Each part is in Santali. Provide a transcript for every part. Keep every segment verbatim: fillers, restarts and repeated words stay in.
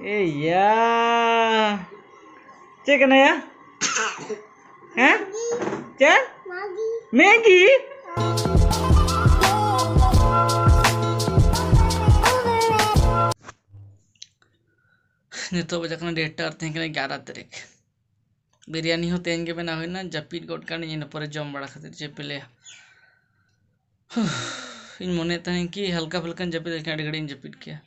ᱮᱭᱟ, ᱪᱮᱫ ᱠᱟᱱᱟᱭᱟ? ᱦᱮᱸ? ᱪᱮᱫ? ᱢᱮᱜᱤ? ᱱᱤᱛᱚᱜ ᱵᱟᱡᱟᱜ ᱠᱟᱱᱟ ᱰᱮᱴᱟ ᱟᱨ ᱛᱮᱦᱮᱧ ᱠᱟᱱᱟ ᱮᱜᱟᱨᱚ ᱛᱟᱹᱨᱤᱠᱷ᱾ ᱵᱤᱨᱭᱟᱱᱤ ᱦᱚᱸ ᱛᱮᱦᱮᱧ ᱜᱮ ᱵᱮᱱᱟᱣ ᱦᱩᱭᱱᱟ, ᱡᱟᱹᱯᱤᱫ ᱜᱚᱫ ᱠᱟᱹᱱᱟᱹᱧ ᱤᱱᱟᱹ ᱯᱚᱨᱮ ᱡᱚᱢ ᱵᱟᱲᱟ ᱠᱷᱟᱹᱛᱤᱨ ᱪᱮᱫ ᱯᱮ ᱞᱟᱹᱭᱟ᱾ ᱤᱧ ᱢᱚᱱᱮᱭᱮᱫ ᱛᱟᱦᱮᱸᱱ ᱠᱤ ᱦᱟᱞᱠᱟ ᱯᱷᱩᱞᱠᱟᱧ ᱡᱟᱹᱯᱤᱫ ᱞᱮᱠᱷᱟᱱ ᱟᱹᱰᱤ ᱜᱷᱟᱹᱲᱤᱡ ᱤᱧ ᱡᱟᱹᱯᱤᱫ ᱠᱮᱭᱟ,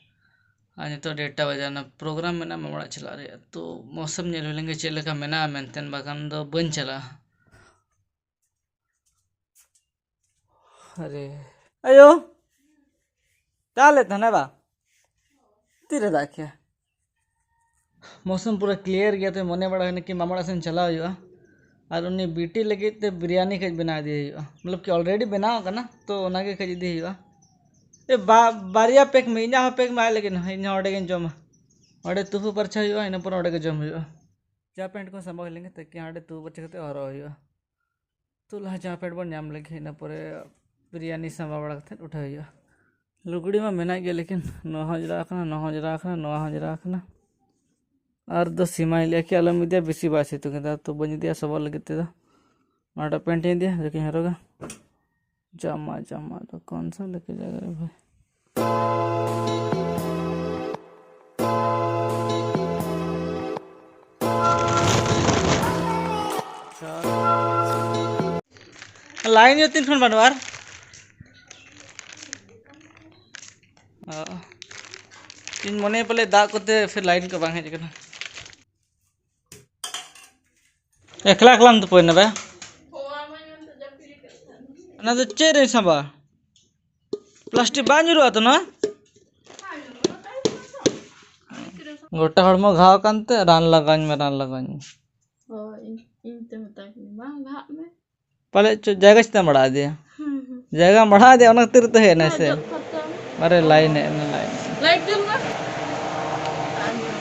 ᱟᱨ ᱱᱤᱛᱚᱜ ᱰᱮᱴᱟ ᱵᱟᱡᱟᱣᱱᱟ, ᱯᱨᱳᱜᱨᱟᱢ ᱢᱮᱱᱟᱜᱼᱟ ᱢᱟᱢᱟ ᱚᱲᱟᱜ ᱪᱟᱞᱟᱜ ᱨᱮᱭᱟᱜ᱾ ᱛᱚ ᱢᱳᱥᱚᱢ ᱧᱮᱞ ᱦᱩᱭ ᱞᱮᱱᱜᱮ ᱪᱮᱫ ᱞᱮᱠᱟ ᱢᱮᱱᱟᱜᱼᱟ ᱢᱮᱱᱛᱮ, ᱵᱟᱠᱷᱟᱱ ᱫᱚ ᱵᱟᱹᱧ ᱪᱟᱞᱟᱜᱼᱟ᱾ ᱟᱨᱮ ᱟᱭᱳ, ᱫᱟᱜ ᱞᱮᱫ ᱛᱟᱦᱮᱱᱟ ᱵᱟ? ᱛᱤᱨᱮ ᱫᱟᱜ ᱠᱮᱭᱟ? ᱢᱳᱥᱚᱢ ᱯᱩᱨᱟᱹ ᱠᱞᱤᱭᱟᱨ ᱜᱮᱭᱟ, ᱛᱚ ᱢᱚᱱᱮ ᱵᱟᱲᱟ ᱦᱩᱭᱱᱟ ᱠᱤ ᱢᱟᱢᱟ ᱚᱲᱟᱜ ᱥᱮᱱ ᱪᱟᱞᱟᱣ ᱦᱩᱭᱩᱜᱼᱟ᱾ ᱟᱨ ᱩᱱᱤ ᱵᱤᱴᱤ ᱞᱟᱹᱜᱤᱫ ᱛᱮ ᱵᱤᱨᱭᱟᱱᱤ ᱠᱟᱹᱡ ᱵᱮᱱᱟᱣ ᱤᱫᱤ ᱦᱩᱭᱩᱜᱼᱟ, ᱢᱚᱛᱞᱚᱵ ᱠᱤ ᱚᱞᱨᱮᱰᱤ ᱵᱮᱱᱟᱣ ᱟᱠᱟᱱᱟ, ᱛᱚ ᱚᱱᱟᱜᱮ ᱠᱟᱹᱡ ᱤᱫᱤ ᱦᱩᱭᱩᱜᱼᱟ᱾ ᱮ ᱵᱟ, ᱵᱟᱨᱭᱟ ᱯᱮᱠ ᱢᱮ, ᱤᱧᱟᱹᱜ ᱦᱚᱸ ᱯᱮᱠ ᱢᱮ ᱟᱡ ᱞᱟᱹᱜᱤᱫ ᱦᱚᱸ, ᱤᱧ ᱦᱚᱸ ᱚᱸᱰᱮ ᱜᱤᱧ ᱡᱚᱢᱟ᱾ ᱚᱸᱰᱮ ᱛᱩᱯᱩ ᱯᱟᱨᱪᱷᱟ ᱦᱩᱭᱩᱜᱼᱟ, ᱤᱱᱟᱹ ᱯᱚᱨᱮ ᱚᱸᱰᱮ ᱜᱮ ᱡᱚᱢ ᱦᱩᱭᱩᱜᱼᱟ᱾ ᱡᱟ ᱯᱮᱱᱴ ᱠᱚ ᱥᱟᱢᱵᱟᱣ ᱦᱩᱭ ᱞᱮᱱᱜᱮ, ᱛᱟᱠᱤ ᱦᱟᱸᱰᱮ ᱛᱩᱯᱩ ᱯᱟᱨᱪᱷᱟ ᱠᱟᱛᱮ ᱦᱚᱨᱚᱜ ᱦᱩᱭᱩᱜᱼᱟ᱾ ᱛᱚ ᱞᱟᱦᱟ ᱡᱟᱢᱟ ᱯᱮᱱᱴ ᱵᱚᱱ ᱧᱟᱢ ᱞᱮᱜᱮ, ᱤᱱᱟᱹ ᱯᱚᱨᱮ ᱵᱤᱨᱭᱟᱱᱤ ᱥᱟᱢᱵᱟ ᱵᱟᱲᱟ ᱠᱟᱛᱮᱫ ᱩᱴᱷᱟᱹᱣ ᱦᱩᱭᱩᱜᱼᱟ᱾ ᱞᱩᱜᱽᱲᱤ ᱢᱟ ᱢᱮᱱᱟᱜ ᱜᱮᱭᱟ, ᱞᱮᱠᱤᱱ ᱱᱚᱣᱟ ᱦᱚᱸ ᱚᱸᱡᱽᱨᱟ ᱟᱠᱟᱱᱟ, ᱱᱚᱣᱟ ᱦᱚᱸ ᱚᱸᱡᱽᱨᱟ ᱟᱠᱟᱱᱟ, ᱱᱚᱣᱟ ᱦᱚᱸ ᱚᱸᱡᱽᱨᱟ ᱟᱠᱟᱱᱟ᱾ ᱟᱨ ᱫᱚ ᱥᱤᱢᱟᱭ ᱞᱟᱹᱭᱟ ᱠᱤ ᱟᱞᱚᱢ ᱤᱫᱤᱭᱟ, ᱵᱮᱥᱤ ᱵᱟᱭ ᱥᱤᱛᱩᱝ ᱮᱫᱟ, ᱛᱚ ᱵᱟᱹᱧ ᱤᱫᱤᱭᱟ ᱥᱚᱵᱚᱜ ᱞᱟᱹᱜᱤᱫ ᱛᱮᱫᱚ᱾ ᱱᱚᱣᱟᱴᱟᱜ ᱯᱮᱱᱴ ᱤᱧ ᱤᱫᱤᱭᱟ, ᱡᱟᱠᱤᱧ ᱦᱚᱨᱚᱜᱟ᱾ ᱡᱟᱢᱟ, ᱡᱟᱢᱟ ᱫᱚ ᱠᱚᱱ ᱥᱟ ᱞᱮᱠᱮ ᱡᱟᱭᱜᱟ ᱨᱮ ᱵᱷᱟᱭ? ᱞᱟᱭᱤᱱ ᱫᱚ ᱛᱤᱱ ᱠᱷᱚᱱ ᱵᱟᱹᱱᱩᱜᱼᱟ ᱟᱨ? ᱚ, ᱤᱧ ᱢᱚᱱᱮᱭᱟ ᱯᱟᱞᱮ ᱫᱟᱜ ᱠᱚᱛᱮ ᱯᱷᱤᱨ ᱞᱟᱭᱤᱱ ᱠᱚ ᱵᱟᱝ ᱦᱮᱡ ᱟᱠᱟᱱᱟ᱾ ᱮᱠᱞᱟ ᱮᱠᱞᱟᱢ ᱛᱩᱯᱩᱭᱮᱱᱟ ᱵᱮ? ᱚᱱᱟ ᱫᱚ ᱪᱮᱫ ᱨᱮ ᱥᱟᱵᱟ? ᱯᱞᱟᱥᱴᱤᱠ ᱵᱟᱝ ᱧᱩᱨᱩᱜᱼᱟ ᱛᱚ ᱱᱚᱣᱟ? ᱜᱚᱴᱟ ᱦᱚᱲᱢᱚ ᱜᱷᱟᱣ ᱟᱠᱟᱱ ᱛᱮ ᱨᱟᱱ ᱞᱟᱜᱟᱣᱟᱹᱧ ᱢᱮ, ᱨᱟᱱ ᱞᱟᱜᱟᱣᱟᱹᱧ ᱢᱮ᱾ ᱦᱳᱭ, ᱤᱧ, ᱤᱧ ᱛᱮ ᱢᱮᱛᱟ ᱠᱤᱱᱟᱹᱧ, "ᱵᱟᱝ ᱜᱷᱟᱜ ᱢᱮ᱾" ᱯᱟᱞᱮ ᱪᱚ ᱡᱟᱭᱜᱟ ᱪᱮᱛᱟᱱ ᱵᱟᱲᱟ ᱟᱫᱮᱭᱟ᱾ ᱦᱩᱸ, ᱦᱩᱸ᱾ ᱡᱟᱭᱜᱟ ᱵᱟᱲᱟ ᱟᱫᱮᱭᱟ, ᱚᱱᱟ ᱠᱷᱟᱹᱛᱤᱨ ᱛᱮ ᱦᱮᱡ ᱮᱱᱟᱭ ᱥᱮ? ᱡᱚᱛ ᱯᱷᱟᱨᱪᱟ ᱢᱮ᱾ ᱟᱨᱮ ᱞᱟᱭᱤᱱ ᱦᱮᱡ ᱮᱱᱟ, ᱞᱟᱭᱤᱱ᱾ ᱞᱟᱭᱤᱴ ᱡᱩᱞ ᱢᱮ᱾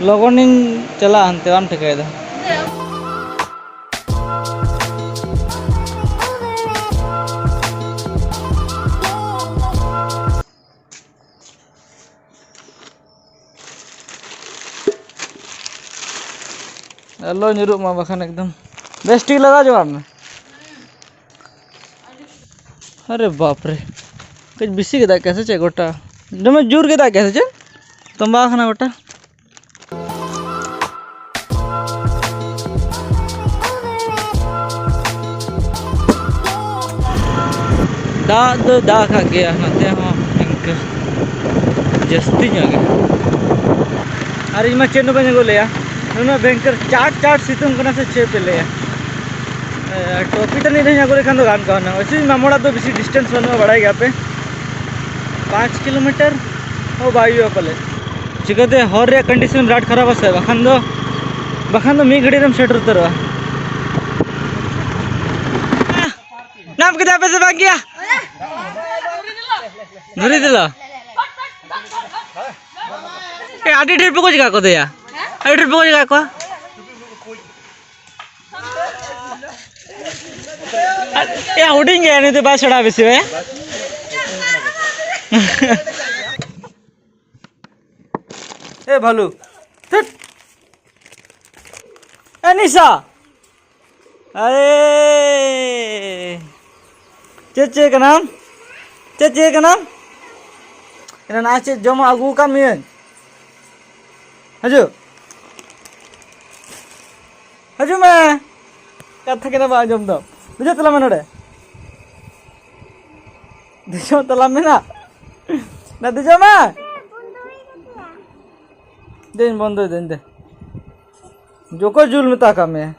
ᱞᱚᱜᱚᱱᱤᱧ ᱪᱟᱞᱟᱜᱼᱟ ᱦᱟᱱᱛᱮ, ᱵᱟᱢ ᱴᱷᱤᱠᱟᱹᱭᱮᱫᱟ᱾ ᱫᱮ᱾ ᱟᱞᱚ ᱧᱩᱨᱩᱜ ᱢᱟ ᱵᱟᱠᱷᱟᱱ ᱮᱠᱫᱚᱢ᱾ ᱵᱮᱥ ᱴᱷᱤᱠ ᱞᱟᱜᱟᱣ ᱡᱚᱝᱟᱜ ᱢᱮ᱾ ᱟᱨᱮ ᱵᱟᱯ ᱨᱮ, ᱠᱟᱹᱡ ᱵᱮᱥᱤ ᱜᱮ ᱫᱟᱜ ᱠᱮᱫᱟ ᱥᱮ ᱪᱮᱫ ᱜᱚᱴᱟ? ᱫᱚᱢᱮ ᱡᱳᱨ ᱜᱮ ᱫᱟᱜ ᱠᱮᱫᱟ ᱥᱮ ᱪᱮᱫ? ᱛᱚᱸᱵᱟ ᱟᱠᱟᱱᱟ ᱜᱚᱴᱟ᱾ ᱫᱟᱜ ᱫᱚ ᱫᱟᱜ ᱟᱠᱟᱫ ᱜᱮᱭᱟ ᱱᱚᱛᱮ ᱦᱚᱸ ᱤᱱᱠᱟᱹ ᱡᱟᱹᱥᱛᱤ ᱧᱚᱜ ᱜᱮ᱾ ᱟᱨ ᱤᱧ ᱢᱟ ᱪᱮᱫ ᱦᱚᱸ ᱵᱟᱹᱧ ᱟᱹᱜᱩ ᱞᱮᱭᱟ, ᱱᱩᱱᱟᱹᱜ ᱵᱷᱚᱭᱚᱝᱠᱚᱨ ᱪᱟᱴ ᱪᱟᱴ ᱥᱤᱛᱩᱝ ᱠᱟᱱᱟ ᱥᱮ ᱪᱮᱫ ᱯᱮ ᱞᱟᱹᱭᱟ᱾ ᱮ, ᱴᱳᱯᱤ ᱛᱟᱹᱱᱤᱡ ᱨᱮᱦᱚᱸᱧ ᱟᱹᱜᱩ ᱞᱮᱠᱷᱟᱱ ᱫᱚ ᱜᱟᱱ ᱠᱚᱜᱼᱟ ᱦᱩᱱᱟᱹᱝ᱾ ᱚᱪᱚᱧ ᱢᱟᱢᱚ ᱚᱲᱟᱜ ᱫᱚ ᱵᱮᱥᱤ distance ᱵᱟᱹᱱᱩᱜᱼᱟ, ᱵᱟᱲᱟᱭ ᱜᱮᱭᱟ ᱯᱮ, ᱯᱟᱸᱪ ᱠᱤᱞᱳᱢᱤᱴᱟᱨ ᱦᱚᱸ ᱵᱟᱭ ᱦᱩᱭᱩᱜᱼᱟ ᱯᱟᱞᱮ᱾ ᱪᱤᱠᱟᱹᱛᱮ ᱦᱚᱨ ᱨᱮᱭᱟᱜ condition ᱵᱤᱨᱟᱴ ᱠᱷᱟᱨᱟᱯ ᱟᱥᱮ, ᱵᱟᱠᱷᱟᱱ ᱫᱚ, ᱵᱟᱠᱷᱟᱱ ᱫᱚ ᱢᱤᱫ ᱜᱷᱟᱹᱲᱤᱡ ᱨᱮᱢ ᱥᱮᱴᱮᱨ ᱩᱛᱟᱹᱨᱚᱜᱼᱟ᱾ ᱧᱟᱢ ᱠᱮᱫᱟ ᱯᱮ ᱥᱮ ᱵᱟᱝ ᱜᱮᱭᱟ? ᱫᱷᱩᱨᱤ ᱫᱤᱞᱟ᱾ ᱮ, ᱟᱹᱰᱤ ᱰᱷᱮᱨ ᱯᱮ ᱜᱚᱡ ᱠᱟᱜ ᱠᱚ ᱫᱚᱭᱟ᱾ ᱟᱹᱰᱤ ᱰᱷᱮᱨ ᱯᱮ ᱜᱚᱡ ᱠᱟᱜ ᱠᱚᱣᱟ᱾ ᱮ, ᱦᱩᱰᱤᱧ ᱜᱮᱭᱟ, ᱱᱩᱭ ᱫᱚ ᱵᱟᱭ ᱥᱮᱬᱟ ᱵᱮᱥᱤ ᱵᱟᱭ᱾ ᱮ ᱵᱷᱟᱞᱩ, ᱛᱷᱤᱴ᱾ ᱮ ᱱᱤᱥᱟ, ᱟᱨᱮ, ᱪᱮᱫ ᱪᱮᱫ ᱠᱟᱱᱟᱢ? ᱪᱮᱫ ᱪᱮᱫ ᱠᱟᱱᱟᱢ? ᱮᱱᱟᱱ ᱟᱨ ᱪᱮᱫ ᱡᱚᱢᱟᱜ ᱟᱹᱜᱩ ᱟᱠᱟᱫ ᱢᱤᱭᱟᱹᱧ? ᱦᱤᱡᱩᱜ᱾ ᱦᱤᱡᱩᱜ ᱢᱮ᱾ ᱠᱟᱛᱷᱟ ᱜᱮ ᱵᱟᱝ ᱟᱸᱡᱚᱢ ᱫᱚ᱾ ᱫᱮᱡᱚᱜ ᱛᱟᱞᱟᱝ ᱢᱮ ᱱᱚᱰᱮ᱾ ᱫᱮᱡᱚᱜ ᱛᱟᱞᱟᱝ ᱢᱮ ᱱᱟ᱾ ᱱᱟ, ᱫᱮᱡᱚᱜ ᱢᱮ᱾ ᱫᱮᱧ ᱵᱚᱱᱫᱚᱭ ᱫᱟᱹᱧ ᱫᱮ᱾ ᱡᱚᱠᱚ ᱡᱩᱞ ᱢᱮᱛᱟ ᱠᱟᱜ ᱢᱮᱭᱟ᱾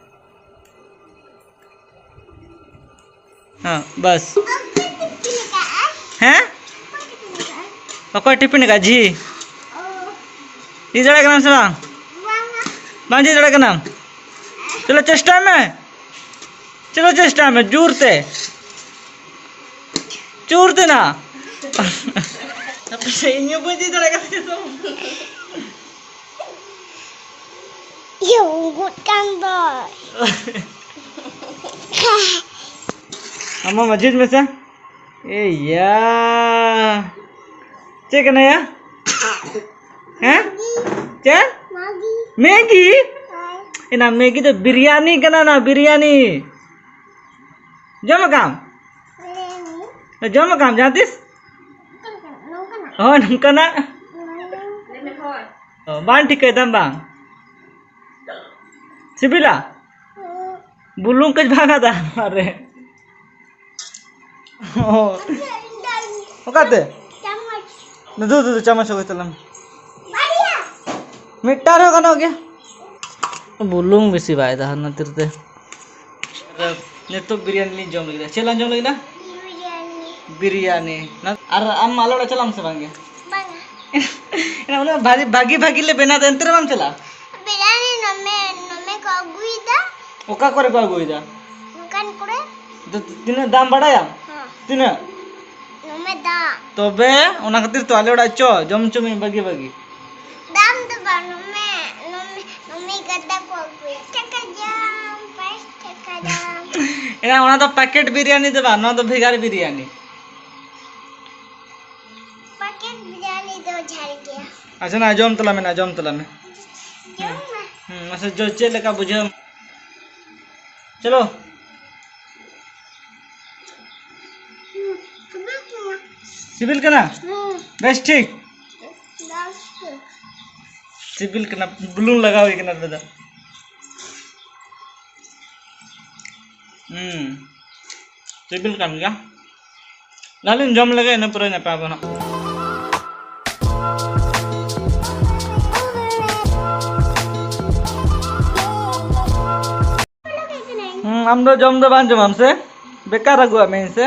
ᱦᱮᱸ, ᱵᱟᱥ᱾ ᱦᱮᱸ? ᱚᱠᱚᱭ ᱴᱤᱯᱤᱱ ᱟᱠᱟᱫ? ᱡᱷᱤ? ᱡᱷᱤ ᱫᱟᱲᱮᱭᱟᱜ ᱠᱟᱱᱟᱢ ᱥᱮ ᱵᱟᱝ? ᱵᱟᱝ ᱡᱷᱤ ᱫᱟᱲᱮᱭᱟᱜ ᱠᱟᱱᱟᱢ? ᱪᱚᱞᱚ ᱪᱮᱥᱴᱟᱭ ᱢᱮ, ᱪᱚᱞᱚ ᱪᱮᱥᱴᱟᱭ ᱢᱮ, ᱡᱳᱨ ᱛᱮ, ᱡᱳᱨ ᱛᱮ ᱱᱟ᱾ ᱦᱟᱯᱮ ᱥᱮ, ᱤᱧ ᱦᱚᱸ ᱵᱟᱹᱧ ᱡᱷᱤ ᱫᱟᱲᱮᱭᱟᱜ ᱠᱟᱱᱟ ᱱᱤᱛᱚᱜ᱾ ᱤᱭᱟᱹ, ᱩᱸᱜᱩᱫ ᱠᱟᱱ ᱫᱚᱭ᱾ ᱟᱢ ᱢᱟ ᱢᱟᱹᱡᱷᱤ ᱢᱮᱥᱮ᱾ ᱮᱭᱟ᱾ ᱪᱮᱫ ᱠᱟᱱᱟ ᱭᱟ? ᱦᱮᱸ? ᱪᱮᱫ? ᱢᱮᱜᱤ? ᱢᱮᱜᱤ? ᱦᱳᱭ᱾ ᱮᱱᱟ ᱢᱮᱜᱤ ᱫᱚ ᱵᱤᱨᱭᱟᱱᱤ ᱠᱟᱱᱟ ᱱᱟ, ᱵᱤᱨᱭᱟᱱᱤ᱾ ᱡᱚᱢ ᱟᱠᱟᱢ? ᱡᱚᱢ ᱟᱠᱟᱢ ᱡᱟᱦᱟᱸ ᱛᱤᱥ? ᱦᱳᱭ, ᱱᱚᱝᱠᱟᱱᱟᱜ᱾ ᱚ, ᱵᱟᱝ ᱴᱷᱤᱠᱟᱹᱭ ᱫᱟᱢ ᱵᱟᱝ? ᱥᱤᱵᱤᱞᱟ? ᱵᱩᱞᱩᱝ ᱠᱟᱹᱡ ᱵᱟᱝ ᱟᱫᱟ ᱱᱚᱣᱟ ᱨᱮ᱾ ᱚ᱾ ᱚᱠᱟᱛᱮ? ᱫᱩ, ᱫᱩ, ᱫᱩ, ᱪᱟᱢᱚᱪ ᱟᱹᱜᱩᱭ ᱛᱟᱞᱟᱝ ᱢᱮ᱾ ᱢᱤᱫᱴᱟᱝ ᱨᱮᱦᱚᱸ ᱜᱟᱱᱚᱜ ᱜᱮᱭᱟ᱾ ᱵᱩᱞᱩᱝ ᱵᱮᱥᱤ ᱵᱟᱭ ᱛᱟᱦᱮᱱᱟ ᱛᱤᱨ ᱛᱮ᱾ ᱱᱤᱛᱚᱜ ᱵᱤᱨᱭᱟᱱᱤ ᱞᱤᱧ ᱡᱚᱢ ᱞᱟᱹᱜᱤᱫ᱾ ᱪᱮᱫ ᱞᱟᱝ ᱡᱚᱢ ᱞᱟᱹᱜᱤᱫ? ᱵᱤᱨᱭᱟᱱᱤ᱾ ᱵᱤᱨᱭᱟᱱᱤ᱾ ᱟᱨ ᱟᱢ ᱟᱞᱮ ᱚᱲᱟᱜ ᱪᱟᱞᱟᱜ ᱟᱢ ᱥᱮ ᱵᱟᱝ ᱜᱮ? ᱵᱟᱝᱟ᱾ ᱮᱱᱟ ᱩᱱᱟᱹᱜ ᱵᱷᱟᱜᱤ, ᱵᱷᱟᱜᱤ, ᱵᱷᱟᱜᱤ ᱞᱮ ᱵᱮᱱᱟᱣ ᱫᱟ, ᱮᱱᱛᱮ ᱨᱮ ᱵᱟᱢ ᱪᱟᱞᱟᱜᱼᱟ? ᱵᱤᱨᱭᱟᱱᱤ ᱱᱚᱢᱮ, ᱱᱚᱢᱮ ᱠᱚ ᱟᱹᱜᱩᱭᱮᱫᱟ᱾ ᱚᱠᱟ ᱠᱚᱨᱮ ᱠᱚ ᱟᱹᱜᱩᱭᱮᱫᱟ? ᱫᱚᱠᱟᱱ ᱠᱚᱨᱮ᱾ ᱫᱚ ᱛᱤᱱᱟᱹᱜ ᱫᱟᱢ ᱵᱟᱰᱟᱭᱟᱢ? ᱦᱮᱸ᱾ ᱛᱤᱱᱟᱹᱜ? ᱱᱚᱢᱮ ᱫᱟᱢ᱾ ᱛᱚᱵᱮ ᱚᱱᱟ ᱠᱷᱟᱹᱛᱤᱨ ᱛᱚ ᱟᱞᱮ ᱚᱲᱟᱜ ᱪᱚ, ᱡᱚᱢ ᱦᱚᱪᱚ ᱢᱮ ᱵᱷᱟᱜᱤ ᱵᱷᱟᱜᱤ᱾ ᱫᱟᱢ ᱫᱚ ᱵᱟᱝ, ᱱᱚᱢᱮ, ᱱᱚᱢᱮ, ᱱᱚᱢᱮ ᱜᱟᱫᱟ ᱠᱚ ᱟᱹᱜᱩᱭᱟ᱾ ᱴᱟᱠᱟ ᱡᱟᱢ, ᱯᱟᱸᱪ ᱴᱟᱠᱟ ᱡᱟᱢ᱾ ᱮᱱᱟ ᱚᱱᱟ ᱫᱚ ᱯᱮᱠᱮᱴ ᱵᱤᱨᱭᱟᱱᱤ ᱫᱚ ᱵᱟᱝ, ᱱᱚᱣᱟ ᱫᱚ ᱵᱷᱮᱜᱟᱨ ᱵᱤᱨᱭᱟᱱᱤ᱾ ᱯᱮᱠᱮᱴ ᱵᱤᱨᱭᱟᱱᱤ ᱫᱚ ᱡᱷᱟᱞ ᱜᱮᱭᱟ᱾ ᱟᱪᱪᱷᱟ, ᱱᱟ, ᱡᱚᱢ ᱛᱟᱞᱟᱝ ᱢᱮ, ᱱᱟ, ᱡᱚᱢ ᱛᱟᱞᱟᱝ ᱢᱮ᱾ ᱡᱚᱢ ᱢᱮ᱾ ᱦᱩᱸ, ᱢᱟᱥᱮ ᱡᱚ, ᱪᱮᱫ ᱞᱮᱠᱟ ᱵᱩᱡᱷᱟᱹᱣ? ᱪᱚᱞᱚ᱾ ᱦᱩᱸ, ᱥᱤᱵᱤᱞ ᱠᱟᱱᱟ᱾ ᱥᱤᱵᱤᱞ ᱠᱟᱱᱟ? ᱦᱩᱸ᱾ ᱵᱮᱥ ᱴᱷᱤᱠ? ᱵᱮᱥ ᱴᱷᱤᱠ᱾ ᱥᱤᱵᱤᱞ ᱠᱟᱱᱟ, ᱵᱩᱞᱩᱝ ᱞᱟᱜᱟᱣ ᱦᱩᱭ ᱠᱟᱱᱟ ᱛᱚᱵᱮ ᱫᱚ᱾ ᱦᱩᱸ, ᱥᱤᱵᱤᱞ ᱠᱟᱱ ᱜᱮᱭᱟ᱾ ᱞᱟᱦᱟ ᱞᱤᱧ ᱡᱚᱢ ᱞᱮᱜᱮ, ᱤᱱᱟᱹ ᱯᱚᱨᱮ ᱧᱟᱯᱟᱢ ᱟᱵᱚᱱ ᱦᱟᱸᱜ᱾ ᱦᱩᱸ, ᱟᱢ ᱫᱚ ᱡᱚᱢ ᱫᱚ ᱵᱟᱝ ᱡᱚᱢᱟᱢ ᱥᱮ? ᱵᱮᱠᱟᱨ ᱟᱹᱜᱩᱣᱟᱜ ᱢᱮ ᱥᱮ?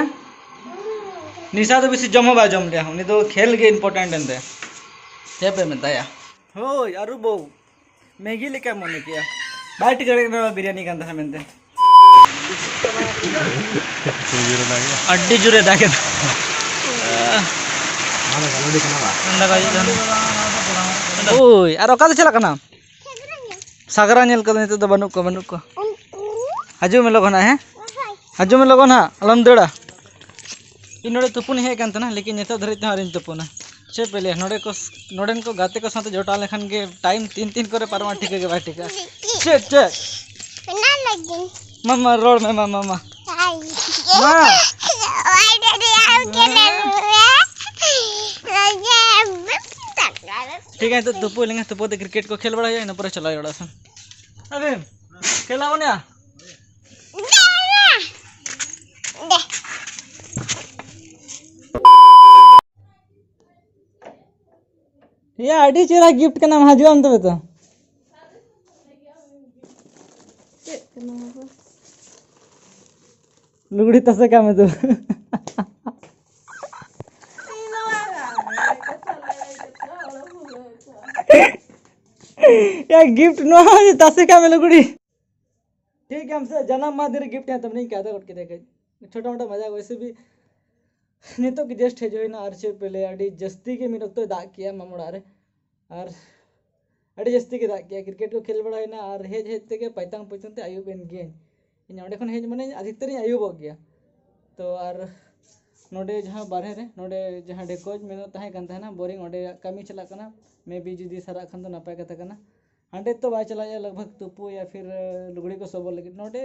ᱱᱤᱥᱟ ᱫᱚ ᱵᱮᱥᱤ ᱡᱚᱢ ᱦᱚᱸ ᱵᱟᱭ ᱡᱚᱢ ᱞᱮᱭᱟ, ᱩᱱᱤ ᱫᱚ ᱠᱷᱮᱞ ᱜᱮ important ᱮᱱ ᱛᱟᱭᱟ᱾ ᱪᱮᱫ ᱯᱮ ᱢᱮᱛᱟᱭᱟ? ᱦᱳᱭ, ᱟᱹᱨᱩ ᱵᱟᱹᱵᱩ᱾ ᱢᱮᱜᱤ ᱞᱮᱠᱟ ᱢᱚᱱᱮ ᱠᱮᱜᱼᱟ᱾ ᱵᱟᱭ ᱴᱷᱤᱠᱟᱹ ᱫᱟᱲᱮᱭᱟᱜ ᱠᱟᱱᱟ ᱵᱤᱨᱭᱟᱱᱤ ᱠᱟᱱ ᱛᱟᱦᱮᱸ ᱢᱮᱱᱛᱮ᱾ ᱟᱹᱰᱤ ᱡᱳᱨᱮ ᱫᱟᱜ ᱮᱫᱟ᱾ ᱳᱭ, ᱟᱨ ᱚᱠᱟ ᱫᱚ ᱪᱟᱞᱟᱜ ᱠᱟᱱᱟ? ᱥᱟᱜᱽᱨᱟ ᱧᱮᱞ ᱠᱚᱫᱚ ᱱᱤᱛᱚᱜ ᱫᱚ ᱵᱟᱹᱱᱩᱜ ᱠᱚᱣᱟ, ᱵᱟᱹᱱᱩᱜ ᱠᱚᱣᱟ᱾ ᱦᱤᱡᱩᱜ ᱢᱮ ᱞᱚᱜᱚᱱ ᱦᱟᱸᱜ, ᱦᱮᱸ? ᱦᱤᱡᱩᱜ ᱢᱮ ᱞᱚᱜᱚᱱ ᱦᱟᱸᱜ, ᱟᱞᱚᱢ ᱫᱟᱹᱲᱟ᱾ ᱤᱧ ᱱᱚᱰᱮ ᱛᱩᱯᱩᱱ ᱤᱧ ᱦᱮᱡ ᱟᱠᱟᱱ ᱛᱟᱦᱮᱱᱟ, ᱞᱮᱠᱤᱱ ᱱᱤᱛᱚᱜ ᱫᱷᱟᱹᱨᱤᱡ ᱛᱮᱦᱚᱸ ᱟᱹᱣᱨᱤᱧ ᱛᱩᱯᱩᱱᱟ᱾ ᱪᱮᱫ ᱯᱮ ᱞᱟᱹᱭᱟ, ᱱᱚᱰᱮ ᱠᱚ, ᱱᱚᱰᱮᱱ ᱠᱚ ᱜᱟᱛᱮ ᱠᱚ ᱥᱟᱶᱛᱮ ᱡᱚᱴᱟᱣ ᱞᱮᱱᱠᱷᱟᱱ ᱜᱮ time ᱛᱤᱱ ᱛᱤᱱ ᱠᱚᱨᱮ ᱯᱟᱨᱚᱢᱚᱜᱼᱟ ᱴᱷᱤᱠᱟᱹ ᱜᱮ ᱵᱟᱭ ᱴᱷᱤᱠᱟ᱾ ᱪᱮᱫ, ᱪᱮᱫ? ᱚᱱᱟ ᱞᱟᱹᱜᱤᱫ᱾ ᱢᱟ, ᱢᱟ, ᱨᱚᱲ ᱢᱮ, ᱢᱟ, ᱢᱟ, ᱢᱟ᱾ ᱦᱟᱭ᱾ ᱢᱟ᱾ ᱚᱭ ᱰᱮᱰᱤ, ᱟᱢ ᱪᱮᱫ ᱞᱟᱹᱜᱤᱫ? ᱴᱷᱤᱠ ᱜᱮᱭᱟ, ᱱᱤᱛᱚᱜ ᱛᱩᱯᱩ ᱞᱮᱱ ᱜᱮ, ᱛᱩᱯᱩ ᱠᱟᱛᱮ ᱠᱨᱤᱠᱮᱴ ᱠᱚ ᱠᱷᱮᱞ ᱵᱟᱲᱟ ᱦᱩᱭᱩᱜᱼᱟ, ᱤᱱᱟᱹ ᱯᱚᱨᱮ ᱪᱟᱞᱟᱣ ᱦᱩᱭᱩᱜᱼᱟ ᱚᱲᱟᱜ ᱥᱮᱱ᱾ ᱟᱵᱤᱱ, ᱠᱷᱮᱞᱟ ᱵᱚᱱ ᱭᱟ? ᱭᱟ, ᱟᱹᱰᱤ ᱪᱮᱦᱨᱟ ᱜᱤᱯᱷᱴ ᱠᱟᱱᱟ, ᱦᱤᱡᱩᱜ ᱟᱢ ᱛᱚᱵᱮ ᱛᱚ᱾ ᱪᱮᱫ ᱠᱟᱱᱟ ᱵᱟᱵᱟ? ᱞᱩᱜᱽᱲᱤ ᱛᱟᱥᱮ ᱠᱟᱜ ᱢᱮ ᱛᱚ᱾ ᱭᱟ, ᱜᱤᱯᱷᱴ ᱱᱚᱣᱟ ᱛᱟᱥᱮ ᱠᱟᱜ ᱢᱮ ᱞᱩᱜᱽᱲᱤ᱾ ᱴᱷᱤᱠ ᱜᱮᱭᱟ, ᱟᱢ ᱥᱮ ᱡᱟᱱᱟᱢ ᱢᱟᱦᱟ ᱫᱤᱱ ᱨᱮ ᱜᱤᱯᱷᱴ ᱦᱮᱸ ᱛᱟᱢ, ᱱᱤᱧ ᱠᱟᱭᱫᱟ ᱜᱚᱫ ᱠᱮᱫᱟ ᱠᱟᱹᱡ᱾ ᱪᱷᱳᱴᱟ ᱢᱳᱴᱟ ᱢᱟᱡᱟᱠ, ᱣᱮᱥᱮ ᱵᱷᱤ ᱱᱤᱛᱚᱜ ᱜᱮ ᱡᱟᱥᱴ ᱦᱮᱡ ᱦᱩᱭᱱᱟ, ᱟᱨ ᱪᱮᱫ ᱯᱮ ᱞᱟᱹᱭᱟ, ᱟᱹᱰᱤ ᱡᱟᱹᱥᱛᱤ ᱜᱮ ᱢᱤᱫ ᱚᱠᱛᱚᱭ ᱫᱟᱜ ᱠᱮᱜᱼᱟ ᱢᱟᱢ ᱚᱲᱟᱜ ᱨᱮ, ᱟᱨ ᱟᱹᱰᱤ ᱡᱟᱹᱥᱛᱤ ᱜᱮ ᱫᱟᱜ ᱠᱮᱜᱼᱟ᱾ ᱠᱨᱤᱠᱮᱴ ᱠᱚ ᱠᱷᱮᱞ ᱵᱟᱲᱟᱭᱮᱱᱟ, ᱟᱨ ᱦᱮᱡ ᱦᱮᱡ ᱛᱮᱜᱮ ᱯᱟᱭᱛᱟᱝ ᱯᱚᱭᱛᱩᱝ ᱛᱮ ᱟᱹᱭᱩᱵ ᱮᱱ ᱜᱤᱭᱟᱹᱧ᱾ ᱤᱧ ᱚᱸᱰᱮ ᱠᱷᱚᱱ ᱦᱮᱡ ᱢᱟᱱᱮ ᱟᱹᱫᱷᱤᱠᱛᱟᱨᱤᱧ ᱟᱹᱭᱩᱵᱚᱜ ᱜᱮᱭᱟ᱾ ᱛᱚ ᱟᱨ ᱱᱚᱰᱮ ᱡᱟᱦᱟᱸ ᱵᱟᱨᱦᱮ ᱨᱮ, ᱱᱚᱰᱮ ᱡᱟᱦᱟᱸ ᱰᱮᱠᱚᱡ ᱢᱮᱱᱟᱜ ᱛᱟᱦᱮᱸ ᱠᱟᱱ ᱛᱟᱦᱮᱱᱟ, ᱵᱳᱨᱤᱝ, ᱚᱸᱰᱮ ᱠᱟᱹᱢᱤ ᱪᱟᱞᱟᱜ ᱠᱟᱱᱟ᱾ ᱢᱮ ᱵᱤ ᱡᱩᱫᱤ ᱥᱟᱨᱟᱜ ᱠᱷᱟᱱ ᱫᱚ ᱱᱟᱯᱟᱭ ᱠᱟᱛᱷᱟ ᱠᱟᱱᱟ᱾ ᱦᱟᱸᱰᱮ ᱛᱚ ᱵᱟᱭ ᱪᱟᱞᱟᱜᱼᱟ ᱞᱟᱜᱽ ᱵᱷᱟᱜᱽ ᱛᱩᱯᱩ ᱭᱟ ᱯᱷᱤᱨ, ᱟᱹ, ᱞᱩᱜᱽᱲᱤ ᱠᱚ ᱥᱚᱵᱚᱫ ᱞᱟᱹᱜᱤᱫ᱾ ᱱᱚᱰᱮ